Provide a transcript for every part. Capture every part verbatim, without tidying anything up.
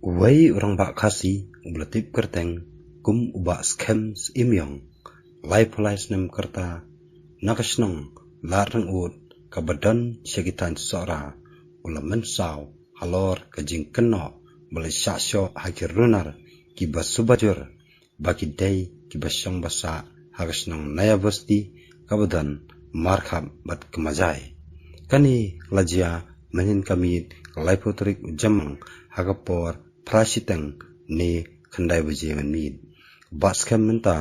Uwei u rangbah Khasi uba la tip kyrteng kum u Bah Skhem Syiem Ïong, laiphew lai snem ka rta, na ka shnong Ladryngut kaba don sha ki thaiñ Sohra, u la mynsaw halor ka jingkynnoh ba la shah shoh ha ki runar kiba suba jur ba ki dei kiba shong ba sah ha ka shnong Naya Basti kaba don markhap bad ka Majai. Kane ka la jia mynhynnin ka miet ka laiphew tarik u Jymmang ha ka por phra shiteng ne khyndai baje mynmiet. Bah Skhem mynta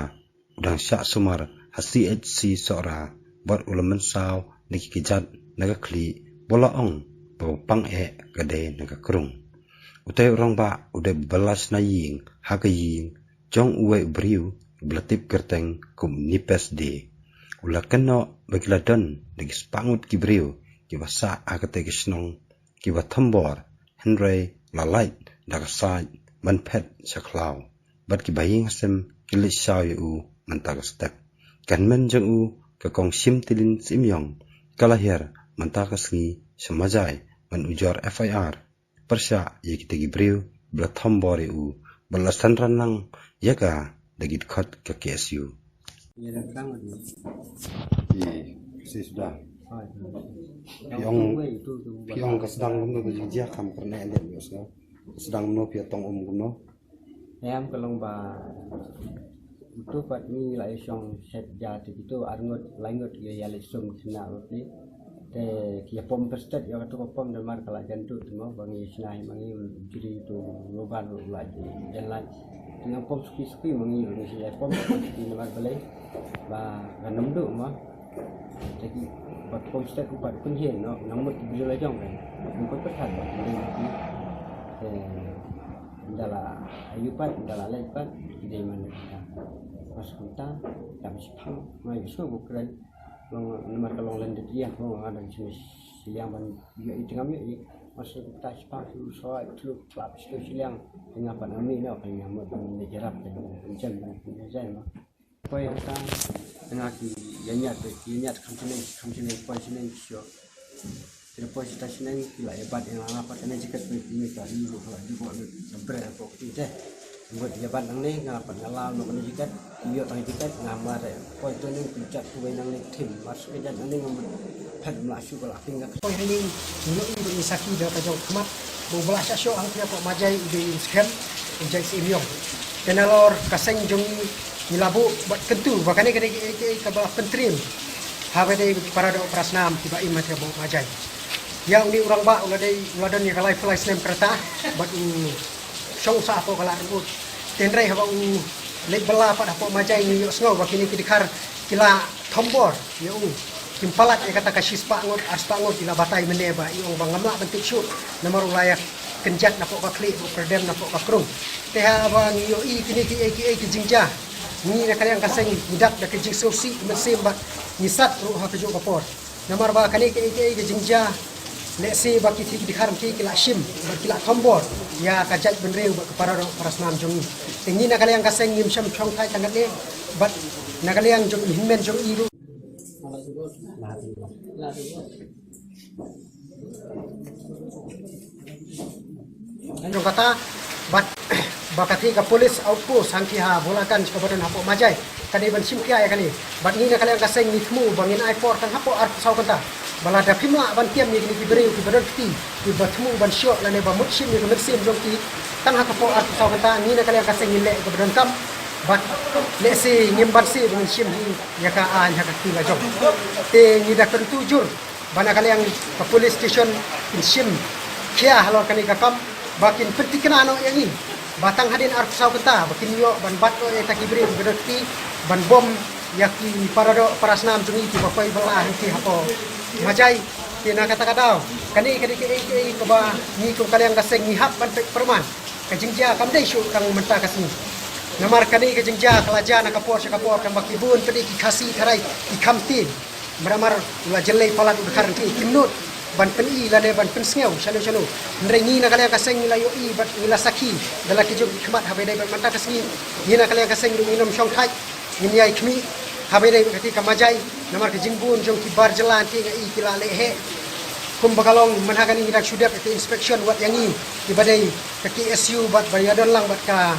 u dang shah sumar ha C H C Sohra bad u la mynsaw na ki kjat na ka khlieh ba la ong ba ka pang eh ka dei na ka krung. Utei u rangbah u dei ba la shna ïing ha ka ïing jong uwei u briew ba la tip kyrteng kum Nipes Dey. U la kynnoh ba ki la don da ki spah ngut ki briew kiba sah ha katei ka shnong kiba thombor, hynrei la lait da ka sait ban phet sha khlaw bad kiba ïeng ha sem ki leit shaw ïa u mynta ka step. Ka hynmen jong u ka Kong Shimtilin Syiem Ïong ka la hiar mynta ka sngi sha Majai ban ujor F I R pyrshah ïa kita ki briew ba la thombor ïa u bad la synran lang ïa ka da ki dkhot ka K S U. Ïa, si suda. Phi ong, phi ong ka sdang kumno ka jingjia, kam kren ïa leh ïa u sdang. Ka sdang kumno, phi ïa tong um kumno? Em, ka long ba utu pat ngi la ïa shong shet ja te kitu ar ngut lai ngut ïa ïa leh sum khynnah ruh phi. Te ki ïa pom pyrshah ïa katu ka pom namar ka la jan tu tu mo ba ngi shna hi ma ngi u jri tu ruban ruh la jan lai. Te ngi pom suki suki ma ngi ruh ngi shi ïa pom suki namar balei ba ka nam du mo. Te ki ba pom stet u pat pynhiar noh nang mut ki briew la jong kan. Ngi pynpyrkhat ba ki dei ki. Te ynda la ayu pat, ynda la leit pat, ki dei man kita. Mas kumta, tam shi phang, ma yu sngewbha kren. Long namar ka long lyndet ïa, long nga dang shim shiliang ban ïoh i tengam ïoh i. Mas kumta shi phang shu soi tlu klap shu shiliang. Te nga pat nga mih noh, ka nga mut ban leit ïarap, te ban jem, ban jem, ban jem. Poi hangta, nga ki ïa ñiat, ki ïa ñiat kham shneng, kham shneng, poi shneng shuh. Ki da poi shata shneng, ki la ïa bat ïa nga, nga pat kane jacket poi pynmih ka ri ruh, ka la ju bok lut, ka bre hapoh kti te. Ngut ïa bat nangne, nga pat nga law noh kane jacket, ïoh tang jacket, nga mar eh. Poi to ne, ki jat kuwei nangne thim, mar shu ka jat nangne, nga mut phet mlah shuh ka la pynga. Poi hangne, ngi ïoh i ba ngi sakhi da ka jong khmat, ba u ba la shah shoh hangta hapoh Majai u dei u Skhem, u Jait Syiem Ïong. Te nalor ka seng jong ngi ngi la buh bad kyntu ba kane ka dei kaei kaei kaba pyntriem ha ba dei ki para doh para snam kiba im ha te hapoh Majai. Ïa une u rangbah u la dei u la don ïa ka laiphew lai snem ka rta bad u shong sah hapoh ka Ladryngut. Te hynrei haba u leit bylla pat hapoh Majai ngi ïohsngew ba kine ki dkhar ki la thombor ïa u. Kim palat ïa kata ka shispah ngut, arspah ngut, ki la batai mynne ba i ong ba ngam lah ban tip shuh namar u la ïa kynjat napoh ka khlieh, u kyrdem napoh ka krung. Te haba ngi ïohi kine kiei kiei ki jingjia, ngi na ka liang ka seng ngi dak da ka jingsngewsih mynsiem bad ngi sad ruh ha kajuh ka por. Namar ba kane kiei kiei ki jingjia, lehse ba ki thie ki dkhar ki, ki la shim bad ki la thombor ïa ka jaitbynriew bad ka para doh para snam jong ngi. Te ngi na ka liang ka seng ngim shym shongthait tang katne bad na ka liang jong i hynmen jong i ruh. Jong kata, bad ba kata ka police outpost hangta ha Bulakanj kaba don hapoh Majai ka dei ban shim khia ïa kane. Bad ngi na ka liang ka seng ngi thmu ba ngin ai por tang hapoh arphew saw kynta. Ba lada phim lah ban tiam ïa kine ki briew kiba don kti kiba thmu ban shoh lane ba mut shim ïa ka mynsiem jong ki tang ha ka por arphew saw kynta, ngi na ka liang ka seng ngin leh kaba donkam. Bad lehse ngim banse ba ngin shim hi ïa ka aiñ ha ka kti la jong. Te ngi da kyntu jur ba na ka liang ka police station kin shim khia halor kane ka kam ba kin pynthikna noh ïa ngi ba tang hadien arphew saw kynta ba kin ïoh ban bat noh ïa kita ki briew kiba don kti ban bom ïa ki para doh para snam jong ngi kiba poi bylla hangta hapoh Majai. Te na kata ka daw kane ka dei kaei kaei kaba ngi kum ka liang ka seng ngi hap ban peit pyrman. Ka jingjia kam dei shuh tang mynta ka sngi. Namar kane ka jingjia ka la jia na ka por sha ka por, tang ba ki bun pat ki Khasi tharai ki kham tieng. Namar u la jyllei palat u dkhar, ki kim nud ban pyni lane ban pynsngew shano shano. Hynrei ngi na ka liang ka seng ngi la ïohi bad ngi la sakhi da la ki jong ki khmat ha ba dei bad mynta ka sngi. Ngi na ka liang ka seng ruh ngin ym shongthait, ngin ïai khmih ha ba dei bad kata ka Majai. Namar ka jingbun jong ki bar jylla te nga i ki la leh heh. Kumba ka long mynha kane ngi dang shu dep ka inspection wat ïa ngi kiba dei ka K S U bad ba ïadon lang bad ka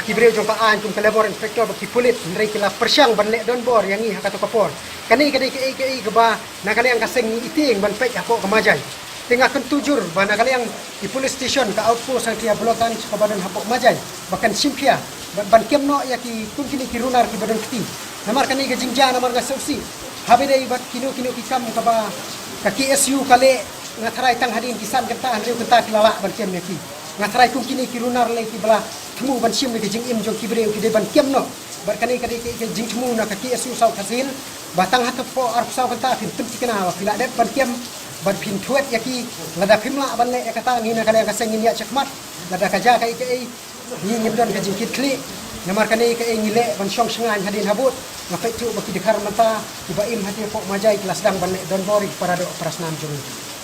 ki briew jong ka aiñ kum ka labour inspector bad ki pulit, hynrei ki la pyrshang ban leh donbor ïa ngi ha kato ka por. Kane ka dei kaei kaei kaba na ka liang ka seng ngi ïa tieng ban peit hapoh ka Majai. Te nga kyntu jur ba na ka liang ki police station, ka outpost hangtei ha Blokhganj kaba don hapoh Majai ba kan shim khia bad ban kem noh ïa ki kum kine ki runar kiba don kti. Namar kane ka jingjia namar nga sngewsih haba dei bad kino kino ki kam kaba ka K S U ka leh, nga tharai tang hadien ki san kynta hynriew kynta ki la lah ban kem ïa ki. Nga tharai kum kine ki runar lei kiba la thmu ban shim ïa ki jingim jong ki briew ki dei ban kem noh. Bad kane ka dei ka jingthmu na ka K S U South Khasi Hills ba tang hato phi arphew saw kynta phin pynthikna ba phi la dep ban kem bad phin thwet ïa ki. Lada phim lah ban leh ïa kata, ngi na ka liang ka seng ngin ïaid shakhmat. Lada ka jia kaei kaei, ngi ngim don ka jingkitkhlieh. Namar kane kaei ngi leh ban shong shngaiñ hadien habud. Nga peit thuh ba ki dkhar mynta kiba im hangtei hapoh Majai ki la sdang ban leh donbor ïa ki para doh para snam jong ngi.